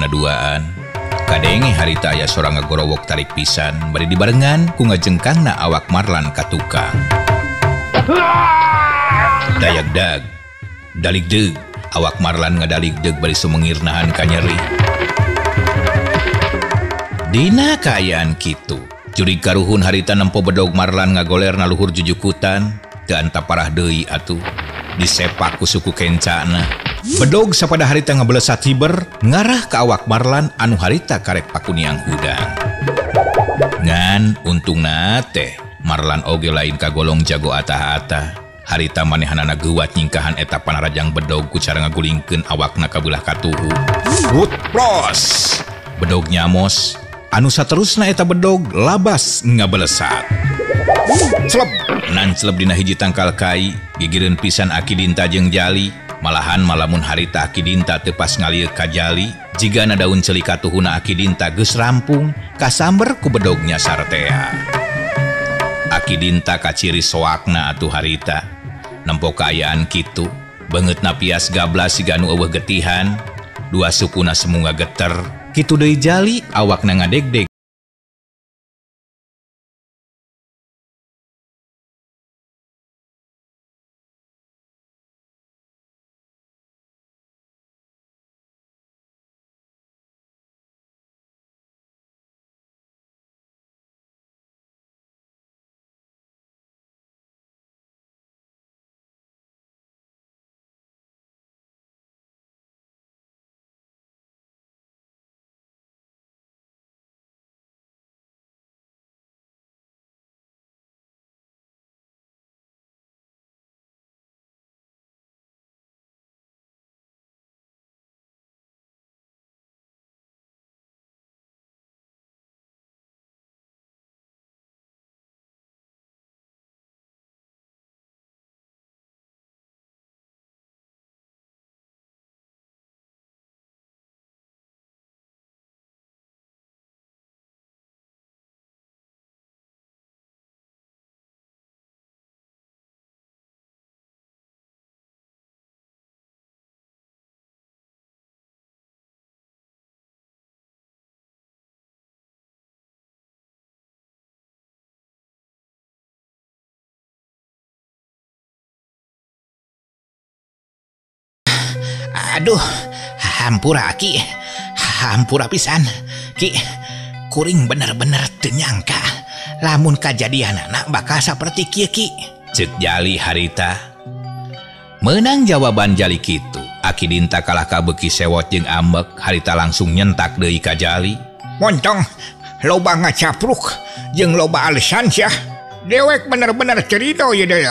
manehna duaan. Kadenge harita aya sora ngagorowok tarik pisan bari dibarengan ku ngajengkangna awak Marlan ka tukang. Dayagdag, daligdeug, awak Marlan ngadaligdeug bari sumengir nahan ka nyeri. Dina kaayaan kitu, jurig karuhun harita nempo bedog Marlan ngagoler na luhur jujukutan, teu antap parah deui atuh. Disepak ku suku kencana. Bedog sapada harita ngabelesat hiber ngarah ka awak Marlan anu harita karek pakuniang hudang. Ngan untungna teh Marlan oge lain kagolong jago atah-atah. Harita manehanana geuwat nyingkahan eta panarajang bedog ku cara ngagulingkeun awakna ka beulah katuhu. Wut plos. Bedog nyamos. Anu saterusna eta bedog labas ngabelesat. Celep nancelep dina hiji tangkal kai, gigireun pisan Aki Dinta jeung Jali. Malahan malamun harita Aki Dinta teu pas ngalieu ka Jali, jigana daun ceuli katuhuna Aki Dinta geus rampung kasamber ku bedog nyasar tea. Aki Dinta kaciri soakna atuh harita. Nempo kaayaan kitu, beungeutna pias gablas siga nu eueuh getihan, dua sukuna semu ngageter. Kitu deui Jali awakna ngadegdeg. Aduh, hampura Ki, hampura pisan Ki, kuring bener-bener teu nyangka lamun kajadianana bakal saperti kieu Ki. Ceuk Jali harita. Meunang jawaban Jali kitu, Aki Dinta kalah kabeuki sewot jeung ambek, harita langsung nyentak deui ka Jali. Montong, loba ngacapruk jeung loba alesan sia. Dewek bener-bener cerita ieu deui.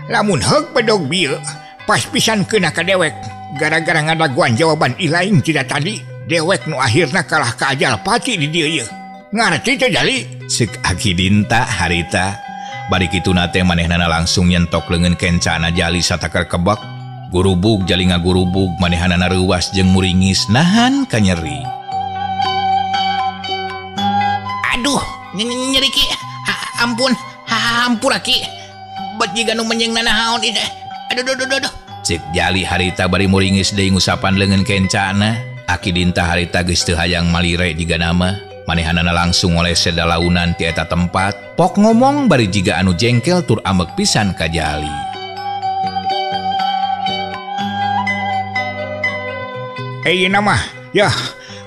Lamun heug bedog bieu, pas pisan keuna ka dewek. Gara-gara ngadaguan jawaban ilaing tidak tadi, dewek nu akhirna kalah ka ajal pati di dieu ieu. Ngarti teh Jali? Ceuk Aki Dinta harita. Bari kituna teh manehnana langsung nyentok leungeun kencana Jali satakar kebek. Gurubug Jali ngagurubug manehanana reuwas jeung muringis nahan ka nyeri. Aduh, nyeri Ki. Ampun, hampura Ki. Bet jiga nu menyengna naon ieu teh. Aduh duh duh duh. Ceuk Jali harita bari muringis deui ngusapan leungeun kencana. Aki Dinta harita geus teu hayang malire jiga nama. Manehanana langsung ngolese dalaunan ti eta tempat. Pok ngomong bari jiga anu jengkel tur ambek pisan ka Jali. Ieu mah, yah,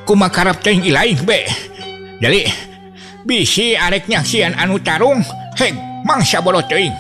kumaha karep teh ilaing be. Jali, bisi arek nyaksian anu tarung, heg mangsa bolo teuing.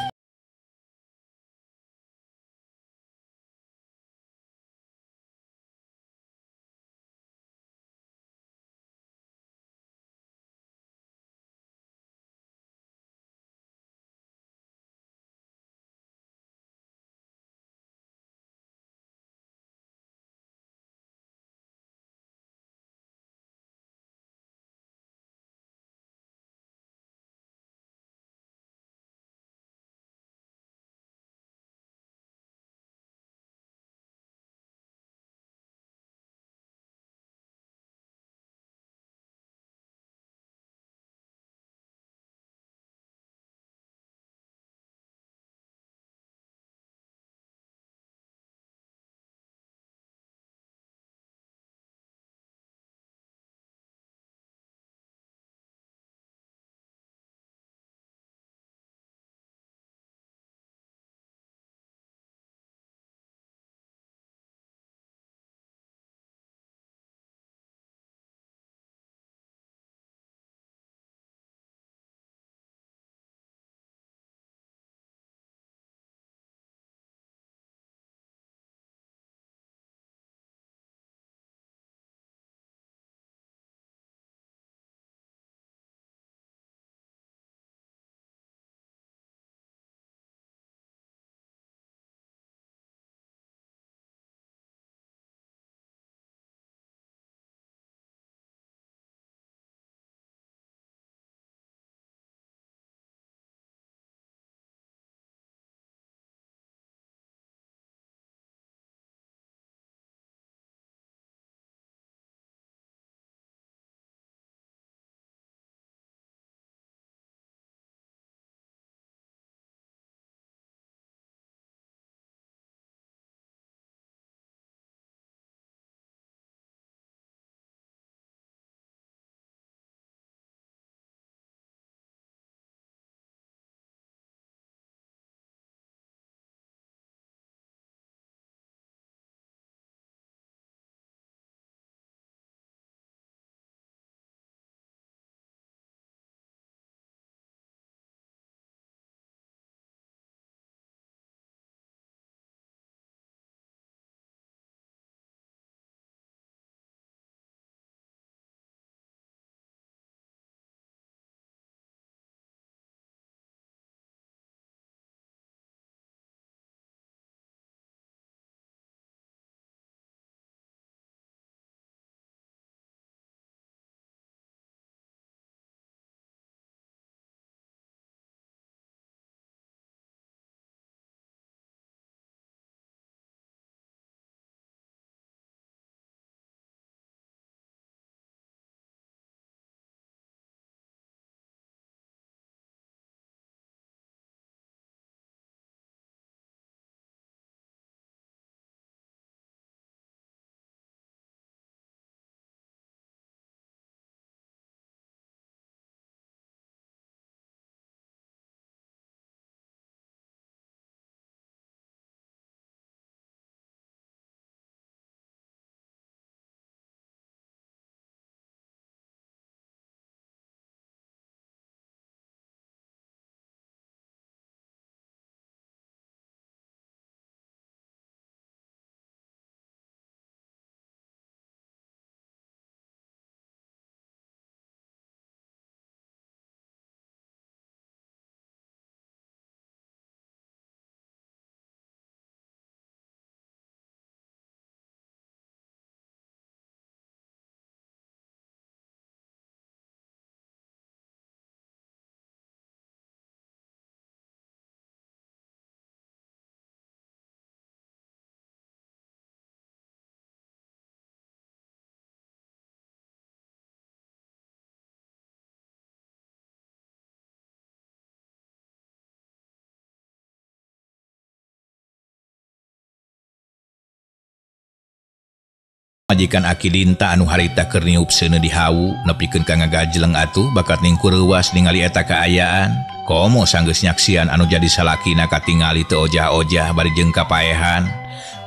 Majikan Aki Dinta anu harita keur niup seuneu di hawu nepikeun ka ngagajleng atuh bakat ningkur reuwas ningali eta kaayaan. Komo sanggeus nyaksian anu jadi salakina katingali teu ojah-ojah bari jeung kapaehan.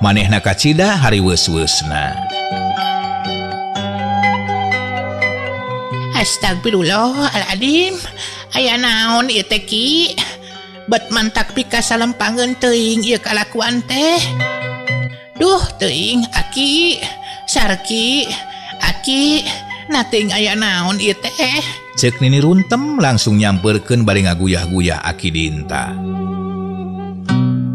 Manehna kacida hariweus-weusna. Astagfirullahaladzim, aya naon ieu teh Ki? Bet mantak pika salempangeun teuing ieu kalakuan teh. Duh teuing Aki. Sarki, Aki, nating aya naon ieu teh. Ceuk Nini Runtem langsung nyamperkeun bari ngaguyah-guyah Aki Dinta.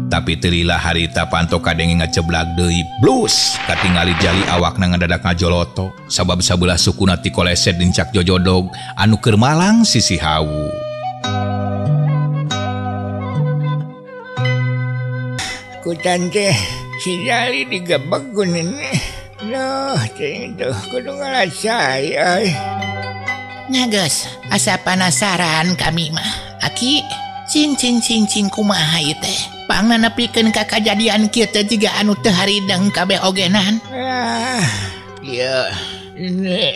Tapi teu lila harita panto kadenge ngaceblak deui blus katingali jali awakna ngadadak ngajoloto sabab sabelah sukuna ti koleset dincak jojodog anu keur malang sisi hawu. Kutan teh si jali digebeg ku nini. Loh, cing tuh kudu ngarasai euy. Nya geus, asa panasaran kami mah. Aki, cing cing cing cing kumaha ieu teh? Pangna nepikeun ka kajadian kieu teh jiga anu teu harideng kabeh ogenan. Ah, ieu ini.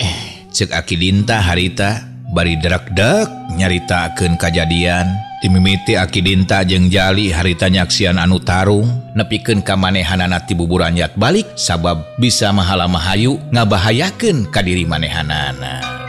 Ceuk Aki Dinta harita bari drekdek nyaritakeun kajadian. Dimimiti Aki Dinta jeung Jali harita nyaksian anu tarung nepikeun ka manehanana ti buburanjat balik sabab bisa mahala mahayu ngabahayakeun ka diri manehanana.